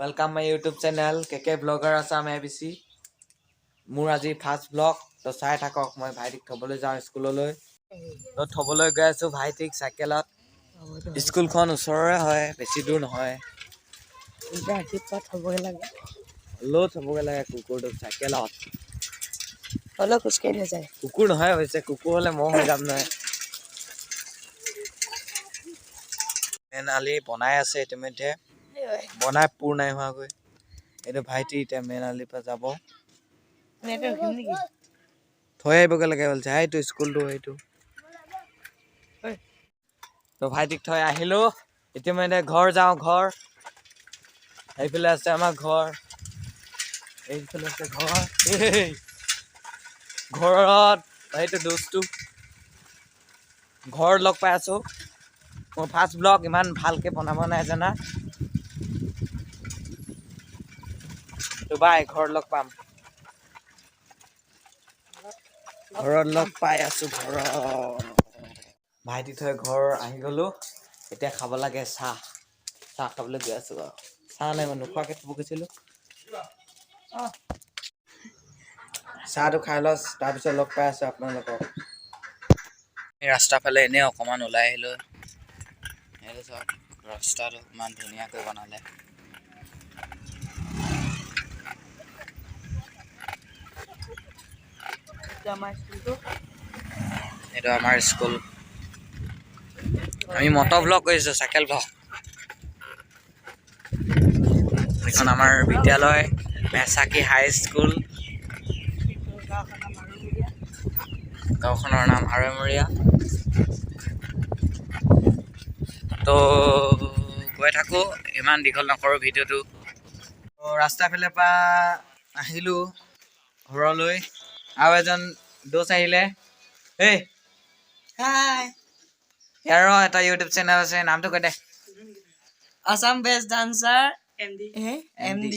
Welcome my YouTube channel K K blogger Assam A B C. মোৰ আজি first blog, তো চাই থাকক। মই ভাইটিক থ'বলৈ যাওঁ স্কুললৈ। তো থ'বলৈ গৈ আছোঁ ভাইটিক চাইকেলত। স্কুলখন ওচৰৰে হয়, বেছি দূৰ নহয়। ৰাতিপুৱা থ'বগৈ লাগে। হ'লেও থ'বগৈ লাগে কুকুৰটোক চাইকেলত। হ'লেও খোজকাঢ়ি নাযায়। কুকুৰ নহয় অৱশ্যে, কুকুৰ হ'লে মহ হৈ যাম নহয়। মেন আলি বনাই আছে ইতিমধ্যে, বনাই পূৰ নাই হোৱাগৈ। এইটো ভাইটি এতিয়া মেন আলিৰ পৰা যাব। নেকি? থৈ আহিবগৈ লাগে বলছে। সেইটো স্কুলটো সেইটো। তো ভাইটিক থৈ আহিলো। ইতিমধ্যে ঘৰ যাওঁ। ঘৰ এইফালে আছে, আমাৰ ঘৰ এইফালে আছে। ঘৰ এই ঘৰত সেইটো দোস্তটো ঘৰ লগ পাই আছো। মোৰ ফাৰ্ষ্ট ব্লগ, ইমান ভালকে বনাব নাই জানা। তো বাই, ঘৰত লগ পাম। ঘৰত লগ পাই আছো। ঘৰত ভাইটি থৈ ঘৰ আহি গলো। এতিয়া খাব লাগে চাহ। চাহ খাবলৈ গৈ আছো আৰু চাহ নাই, মই নোখোৱাকে থ'ব গৈছিলো। চাহটো খাই লওঁ, তাৰপিছত লগ পাই আছো আপোনালোকক। ৰাস্তাৰ ফালে এনেই অকণমান ওলাই আহিলো। এইটো চাওক, ৰাস্তাটো ইমান ধুনীয়াকৈ বনালে। আমাৰ স্কুলটো। এইটো আমাৰ স্কুল। আমি মটৰ ব্লগ কৰিছোঁ, চাইকেল ব্লগ। এইখন আমাৰ বিদ্যালয়, মেচাকি হাই স্কুল। গাঁওখনৰ মাৰুমূৰীয়া। গাঁওখনৰ নাম আৰৈমূৰীয়া। তো গৈ থাকোঁ, ইমান দীঘল নকৰোঁ ভিডিঅ'টো। তো ৰাস্তাৰ ফালৰ পৰা আহিলোঁ ঘৰলৈ। আৰু এজন দোস্ত আহিলে। এই হাই। ইয়াৰো এটা ইউটিউব চেনেল আছে, নামটো কৈ দে। Assam best dancer M D.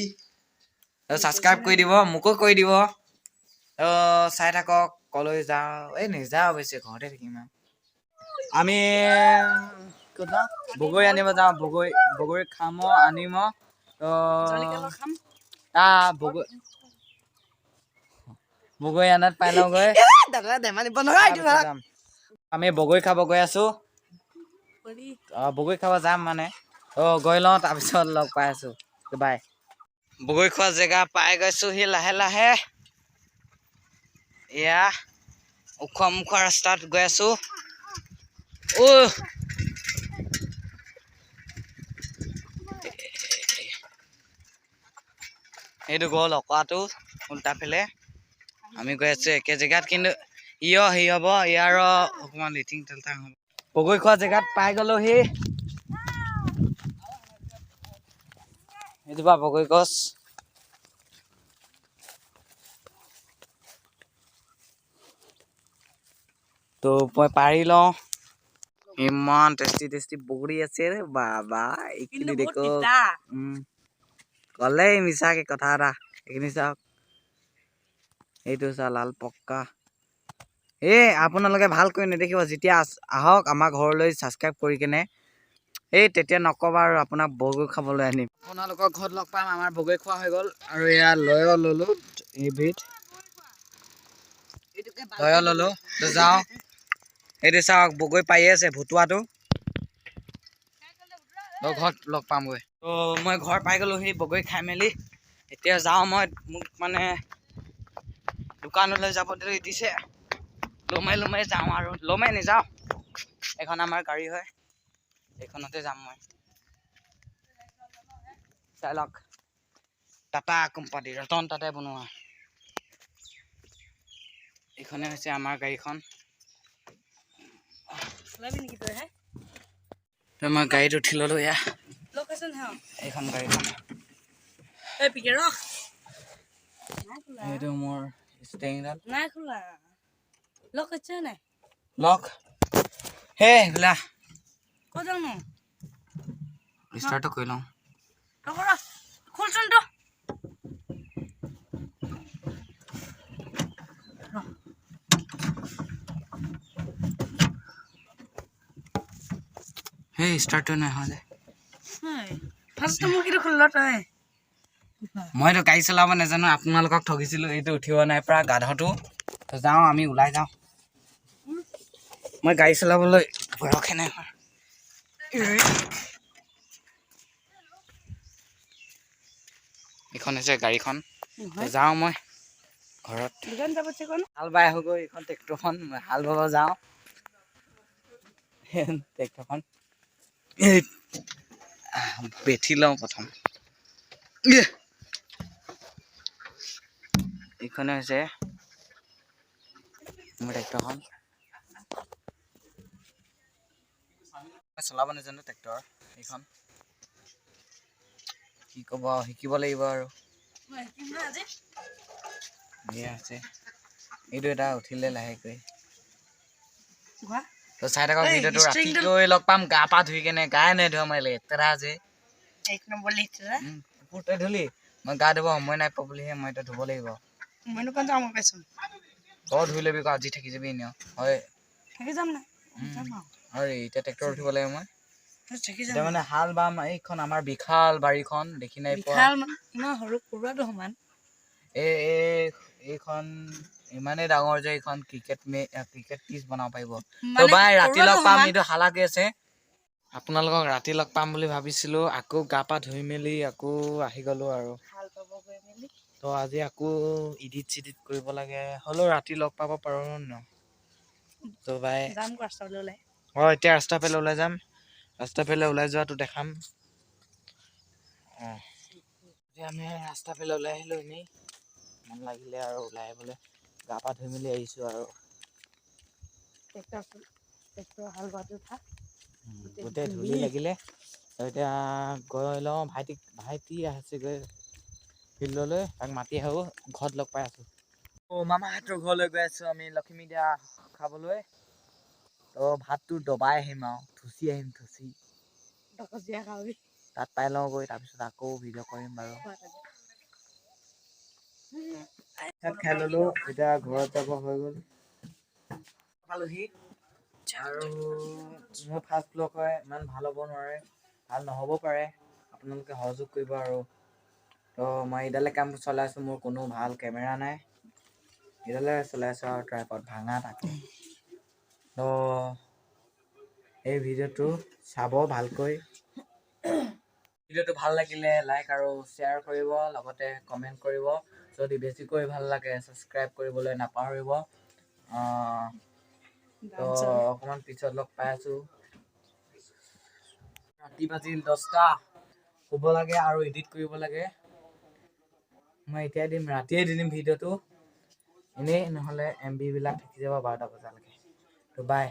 Subscribe কৰি দিব, মোকো কৰি দিব। তো চাই থাকক, কলৈ যাওঁ। এই নেযাওঁ অৱশ্যে, ঘৰতে থাকিম আৰু। আমি ক'ত যাওঁ? বগৰী আনিব যাওঁ। বগৰী, বগৰী খাম, আনিম। তো খাম। তা বগৰী, বগৰী আনাত পাই লওঁগৈ। দাদা, ধেমালি বন্ধ কৰা এইটো। তাৰপিছত যাম। আমি বগৰী খাব গৈ আছো। বগৰী খাব যাম মানে। গৈ লওঁ, তাৰপিছত লগ পাই আছো। বাই। বগৰী খোৱা জেগা পাই গৈছোহি লাহে লাহে। এয়া ওখ মুখ ৰাস্তাত গৈ আছো। অ' এইটো গ'ল অকৰাটো উল্টা ফালে। আমি গৈ আছো একে জেগাত, কিন্তু ইয় হেৰি হ'ব, ইয়াৰ অকণমান লিটিং টেলটাং হ'ব। বগৰী খোৱা জেগাত পাই গ'লোহি। এইজোপা বগৰী গছ। তো মই পাৰি লওঁ। ইমান টেষ্টি টেষ্টি বগৰী আছে ৰে বাবা, এইখিনি দেখো। ক'লেই মিছাকে কথা এটা। এইখিনি চাওক, এইটো চা, লাল পক্কা। এই আপোনালোকে ভালকৈ নেদেখিব। যেতিয়া আহক আমাৰ ঘৰলৈ ছাবস্ক্ৰাইব কৰি কেনে, এই তেতিয়া নক'বা আৰু, আপোনাক বগৰী খাবলৈ আনিম। আপোনালোকৰ ঘৰত লগ পাম। আমাৰ বগৰী খোৱা হৈ গ'ল আৰু এয়া লৈও ল'লোঁ, এইবিধ লৈও ল'লোঁ। তো যাওঁ। এইটো চাওক, বগৰী পাৰি আছে ভুতুৱাটো। তো ঘৰত লগ পামগৈ। তো মই ঘৰ পাই গ'লোঁ সেই বগৰী খাই মেলি। এতিয়া যাওঁ মই। মোক মানে দোকানলৈ যাবলৈ দিছে। লমাই লমাই যাওঁ আৰু লমাই নাযাওঁ। এইখন আমাৰ গাড়ী হয়, এইখনতে যাম মই। চাই লওক, টাটা কোম্পানী, ৰতন টাটাই বনোৱা। এইখনে হৈছে আমাৰ গাড়ীখন। ওলাবি নেকি তই হে? তো মই গাড়ীত উঠি ল'লোঁ। এয়া লোকেশ্যন হে। এইখন গাড়ীখন। এই পিকে ৰখ। এইটো মোৰ ষ্টেৰিংডাল। নাই খোলা। লক হৈছে নাই? লক হে বোলা। ক'ত যাওঁ নো? ষ্টাৰ্টটো কৰি লওঁ। ৰখ ৰ, খোলচোন তো। সেই ষ্টাৰ্টটো নাই হোৱা যে। ফাৰ্ষ্ট মোৰ কিটো খুলিল তই? মইতো গাড়ী চলাব নাজানো, আপোনালোকক ঠগিছিলোঁ। এইটো উঠিব নাই পৰা গাধটো। তো যাওঁ, আমি ওলাই যাওঁ। মই গাড়ী চলাবলৈ বয়সে নাই হোৱা। এইখন হৈছে গাড়ীখন। তো যাওঁ মই ঘৰত। দোকান যাব কোন? হাল বাই আহোঁগৈ। এইখন ট্ৰেক্টৰখন, মই হাল বাব যাওঁ। ট্ৰেক্টৰখন এই বেঠি লওঁ প্ৰথম। ইয়ে! এইখনে হৈছে মোৰ ট্ৰেক্টৰখন। মই চলাব নাজানো ট্ৰেক্টৰ এইখন। কি ক'ব আৰু, শিকিব লাগিব আৰু। মই শিকিম ন আজি। এয়া আছে, এইটো এটা উঠিলে লাহেকৈ। কোৱা। তো চাই থাকক এই, ভিডিঅ'টো। string-টো- ৰাতিকৈ লগ পাম গা পা ধুই কেনে। গায়ে নাই ধোৱা, মই লেতেৰা যে। এক নম্বৰ লেতেৰা। কুকুৰ, তই ধুলি? মই গা ধুব সময় নাই পোৱা বুলিহে। মই এতিয়া ধুব লাগিব। মই দোকান যাম পাইছোন। তই ধুই ল'বি আকৌ, আজি থাকি যাবি এনেও হয়। থাকি যাম নাই যাম আৰু। আৰু এতিয়া ট্ৰেক্টৰ উঠিব লাগে মই। থাকি যাম। এতিয়া মানে হাল বাম। এইখন আমাৰ বিশাল বাৰীখন, দেখি নাই পোৱা? বিশাল মানে ইমান সৰু পৰুৱাটো সমান। এই এইখন ইমানেই ডাঙৰ যে এইখন ক্ৰিকেট পিচ বনাব পাৰিব। তো মানে বাই, ৰাতি পৰুৱাটো লগ পাম। সমান। এইটো হালাকি আছে। আপোনালোকক ৰাতি লগ পাম বুলি ভাবিছিলো, আকৌ গা পা ধুই মেলি আকৌ আহি গলো আৰু। হাল বাব গৈ মেলি। তো আজি আকৌ ইডিট চিডিট কৰিব লাগে, হ'লেও ৰাতি লগ পাব পাৰোঁ ন? তো বাই। যাম ৰাস্তালৈ ওলাই। অঁ, এতিয়া ৰাস্তা ফালে ওলাই যাম। ৰাস্তা ফালে ওলাই যোৱাটো দেখাম। অঁ, এতিয়া আমি ৰাস্তা ফালে ওলাই আহিলোঁ। এনেই মন লাগিলে আৰু ওলাই আহিবলৈ, গা পা ধুই মেলি আহিছোঁ আৰু। ট্ৰেক্টৰ ট্ৰেক্টৰ হাল বোৱাটো থাক। গোটেই ধূলি লাগিলে। তো এতিয়া গৈ লওঁ। ভাইটি আহিছে গৈ ফিল্ডলৈ, তাক মাতি আহোঁ। ঘৰত লগ পাই আছোঁ। অ', মামাহঁতৰ ঘৰলৈ গৈ আছোঁ আমি লখিমী দিয়া খাবলৈ। তো ভাতটো দবাই আহিম আৰু থুচি আহিম, থুচি। দকচীয়া খাবি। তাত পাই লওঁ গৈ, তাৰপিছত আকৌ ভিডিঅ' কৰিম বাৰু। ভাত খাই ল'লো, এতিয়া ঘৰত যাব হৈ গ'ল। পালোহি আৰু। মোৰ ফাৰ্ষ্ট ব্লগ হয়, ইমান ভাল হ'ব নোৱাৰে, ভাল নহ'ব পাৰে। আপোনালোকে সহযোগ কৰিব আৰু। তো মই এইডালে কাম চলাই আছোঁ। মোৰ কোনো ভাল কেমেৰা নাই, এইডালে চলাই আছোঁ আৰু ট্ৰাইপড ভাঙা তাকো। তো এই ভিডিঅ'টো চাব ভালকৈ। ভিডিঅ'টো ভাল লাগিলে লাইক আৰু শ্বেয়াৰ কৰিব, লগতে কমেণ্ট কৰিব। যদি বেছিকৈ ভাল লাগে, ছাবস্ক্ৰাইব কৰিবলৈ নাপাহৰিব। তো অকণমান পিছত লগ পাই আছোঁ। ৰাতি বাজিল 10টা। শুব লাগে আৰু এডিট কৰিব লাগে। মই এতিয়াই দিম, ৰাতিয়ে দি দিম ভিডিঅ'টো। এনেই নহ'লে এম বিবিলাক থাকি যাব 12টা বজালৈকে। তো বাই।